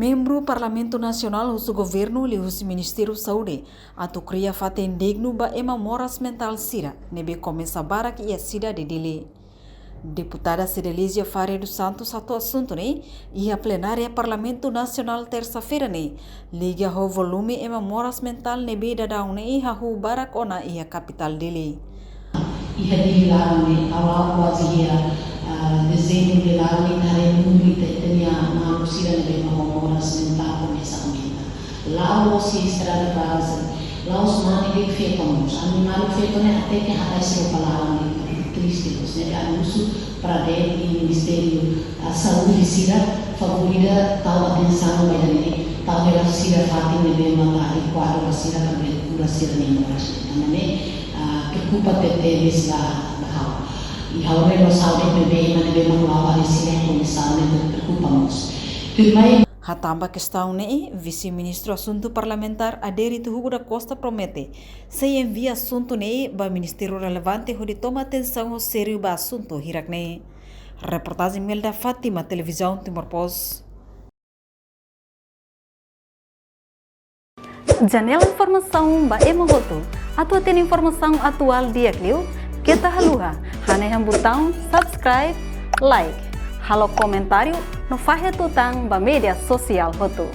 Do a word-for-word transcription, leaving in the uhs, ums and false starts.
Membru Parlamentu Nasionál husu governu liuhusi Ministériu Saúde atu kria fatin dignu ba ema moras mentál sira ne'ebé komesa barak iha sidade Dili. Deputada Cedelizia Faria dos Santos hato'o asuntu ne'e iha plenária Parlamentu Nasionál tersa-feira ne'e, liga ho volume ema moras mentál ne'ebé daudaun ne'e hahú barak ona iha kapitál Dili. Iha Dili laran ne'e, ha'u la'o kuaze iha, ah, dezembru nia laran ne'e, ita haree númeru ita, ita-nia maluk sira ne'ebé mak ho moras mentál komesa aumenta. La'o husi estrada barak, la'o husi mane ke fiar kamu. Ami maluk feto ne'e até ke hatais roupa laran ne'e, triste loos, ne'e anunsiu para de Ministériu, ah, Saúde sira, favór ida tau atensaun ba ida-ne'e, tau hela sira fatin ne'ebé mak adekuadu ba sira para bele kura sira-nia moras. Tanba ne'e, ah, preokupa tebes ba, ba ha'u. I ha'u relo saúde ne'ebé, ema ne'ebé mak la'o ba sira komesa ne'e preokupa mós. Tuirmai. Hatán ba kestaun ne'e, Vise-Ministru Asuntu Parlamentár Adérito Hugo da Costa promete sei envia asuntu ne'e ba ministériu relevante hodi toma atensaun ho sériu ba asuntu hirak ne'e. Reportajen Melda Fátima, Televizaun Timor Post. Janela informasaun ba ema hotu. Atu hatene informasaun atuál di'ak liu, keta haluha hanehan butaun subscribe, like, halo komentáriu no fahe tutan ba média sosiál hotu.